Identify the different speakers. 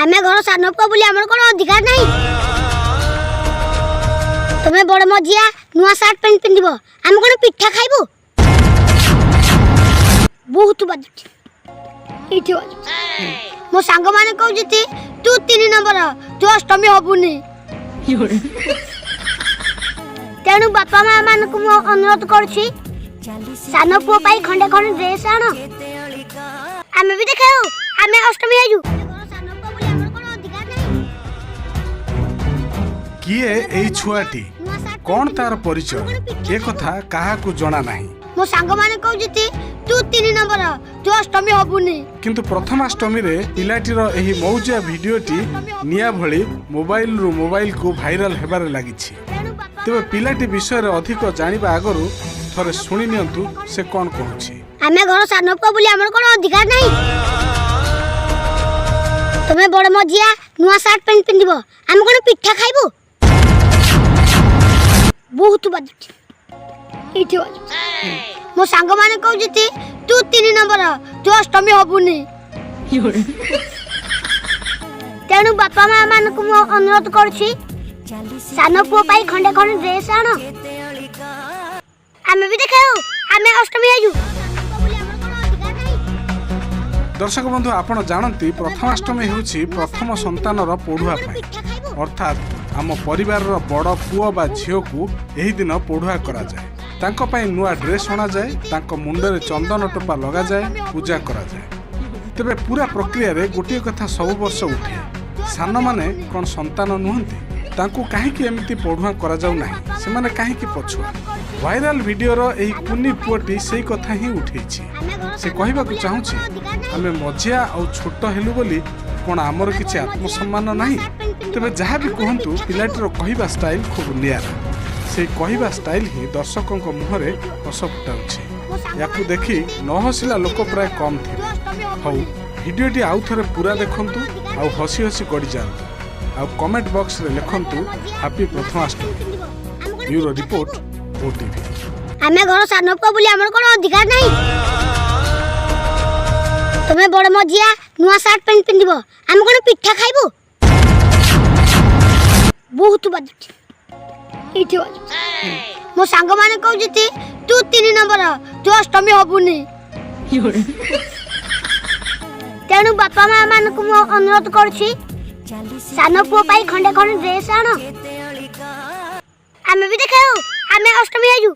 Speaker 1: ଆମେ ଘର ସାନ ପୁଅ ବୋଲି ଆମର କଣ ଅଧିକାର ନାହିଁ? ତମେ ବଡ ମଝିଆ, ନୂଆ ସାର୍ଟ ପ୍ୟାଣ୍ଟ ପିନ୍ଧିବ, ଆମେ କଣ ପିଠା ଖାଇବୁ? ବହୁତ ବାଜୁଛି, ଏଇଠି ବାଜୁଛି। ମୋ ସାଙ୍ଗମାନେ କହୁଛନ୍ତି, ତୁ 3 ନମ୍ବର, ତୁ ଅଷ୍ଟମୀ ହବୁନି। ତେଣୁ ବାପା ମା ମାନଙ୍କୁ ମୁଁ ଅନୁରୋଧ କରୁଛି, ସାନ ପୁଅ ପାଇଁ ଖଣ୍ଡେ ଖଣ୍ଡେ ଡ୍ରେସ୍ ଆଣ। ଆମେ ବି ଦେଖାଉ ଆମେ ଅଷ୍ଟମୀ ହେଇଛୁ। ସାନ ପୁଅ ବୋଲି ଆମର କଣ ଅଧିକାର ନାହିଁ?
Speaker 2: କିଏ ଏଇ ଛୁଆଟି? କ'ଣ ତାର ପରିଚୟ? ଏ କଥା କାହାକୁ ଜଣା ନାହିଁ।
Speaker 1: ମୋ ସାଙ୍ଗମାନେ କହୁଛନ୍ତି, ତୁ 3 ନମ୍ବର, ତୁ ଅଷ୍ଟମୀ ହବୁନି।
Speaker 2: କିନ୍ତୁ ପ୍ରଥମାଷ୍ଟମୀରେ ପିଲାଟିର ଏହି ମୌଜିଆ ଭିଡିଓଟି ନିଆଁ ଭଳି ମୋବାଇଲରୁ ମୋବାଇଲକୁ ଭାଇରାଲ ହେବାରେ ଲାଗିଛି।
Speaker 1: ତେଣୁ ବାପା
Speaker 2: ତେବେ ପିଲାଟି ବିଷୟରେ ଅଧିକ ଜାଣିବା ଆଗରୁ ଥରେ ଶୁଣି ନିଅନ୍ତୁ ସେ କ'ଣ କହୁଛି।
Speaker 1: ଆମେ ଘର ସାନ ପୁଅ ବୋଲି ଆମର କଣ ଅଧିକାର ନାହିଁ? ତମେ ବଡ ମଝିଆ, ନୂଆ ସାର୍ଟ ପ୍ୟାଣ୍ଟ ପିନ୍ଧିବ, ଆମେ କଣ ପିଠା ଖାଇବୁ? ବହୁତ ବାଜୁଛି, ଏଇଠି ବାଜୁଛି। ମୋ ସାଙ୍ଗମାନେ କହୁଛନ୍ତି, ତୁ 3 ନମ୍ବର, ତୁ ଅଷ୍ଟମୀ ହବୁନି। ତେଣୁ ବାପା ମା ମାନଙ୍କୁ ମୁଁ ଅନୁରୋଧ କରୁଛି, ସାନ ପୁଅ ପାଇଁ ଖଣ୍ଡେ ଖଣ୍ଡେ ଡ୍ରେସ୍ ଆଣ। ଆମେ ବି ଦେଖାଉ ଆମେ ଅଷ୍ଟମୀ ହେଇଛୁ।
Speaker 2: ଦର୍ଶକ ବନ୍ଧୁ, ଆପଣ ଜାଣନ୍ତି, ପ୍ରଥମାଷ୍ଟମୀ ହେଉଛି ପ୍ରଥମ ସନ୍ତାନର ପୋଢ଼ୁଆ ପାଇଁ। ଅର୍ଥାତ୍ ଆମ ପରିବାରର ବଡ଼ ପୁଅ ବା ଝିଅକୁ ଏହି ଦିନ ପୋଢ଼ୁଆ କରାଯାଏ। ତାଙ୍କ ପାଇଁ ନୂଆ ଡ୍ରେସ୍ ଅଣାଯାଏ, ତାଙ୍କ ମୁଣ୍ଡରେ ଚନ୍ଦନ ଟୋପା ଲଗାଯାଏ, ପୂଜା କରାଯାଏ। ତେବେ ପୁରା ପ୍ରକ୍ରିୟାରେ ଗୋଟିଏ କଥା ସବୁ ବର୍ଷ ଉଠେ, ସାନମାନେ କ'ଣ ସନ୍ତାନ ନୁହନ୍ତି? ତାଙ୍କୁ କାହିଁକି ଏମିତି ପୋଢ଼ୁଆ କରାଯାଉ ନାହିଁ? ସେମାନେ କାହିଁକି ପଛୁଆ? ଭାଇରାଲ ଭିଡିଓର ଏହି କୁନି ପୁଅଟି ସେଇ କଥା ହିଁ ଉଠେଇଛି। ସେ କହିବାକୁ ଚାହୁଁଛି, ଆମେ ମଝିଆ ଆଉ ଛୋଟ ହେଲୁ ବୋଲି କ'ଣ ଆମର କିଛି ଆତ୍ମସମ୍ମାନ ନାହିଁ? ତେବେ ଯାହା ବି କୁହନ୍ତୁ, ପିଲାଟିର କହିବା ଷ୍ଟାଇଲ ଖୁବ୍ ନିଆରା। ସେଇ କହିବା ଷ୍ଟାଇଲ ହିଁ ଦର୍ଶକଙ୍କ ମୁହଁରେ ହସ ଫୁଟାଉଛି। ୟାକୁ ଦେଖି ନ ହସିଲା ଲୋକ ପ୍ରାୟ କମ୍ ଥିବେ। ହଉ, ଭିଡ଼ିଓଟି ଆଉ ଥରେ ପୁରା ଦେଖନ୍ତୁ ଆଉ ହସି ହସି ଗଡ଼ିଯାଆନ୍ତୁ ଆଉ କମେଣ୍ଟ ବକ୍ସରେ ଲେଖନ୍ତୁ, happy Prathamastami. Bureau report, OTV.
Speaker 1: ଆମେ ଘର ସାନ ପୁଅ ବୋଲି ଆମର କଣ ଅଧିକାର ନାହିଁ? ତମେ ବଡ ମଝିଆ, ନୂଆ ସାର୍ଟ ପ୍ୟାଣ୍ଟ ପିନ୍ଧିବ, ଆମେ କଣ ପିଠା ଖାଇବୁ? ବହୁତ ବାଜୁଛି, ଏଇଠି ବାଜୁଛି। ମୋ ସାଙ୍ଗମାନେ କହୁଛନ୍ତି, ତୁ 3 ନମ୍ବର, ତୁ ଅଷ୍ଟମୀ ହବୁନି। ତେଣୁ ବାପା ମା ମାନଙ୍କୁ ମୁଁ ଅନୁରୋଧ କରୁଛି, ସାନ ପୁଅ ପାଇଁ ଖଣ୍ଡେ ଖଣ୍ଡେ ଡ୍ରେସ୍ ଆଣ। ଆମେ ବି ଦେଖାଉ ଆମେ ଅଷ୍ଟମୀ ହେଇଛୁ।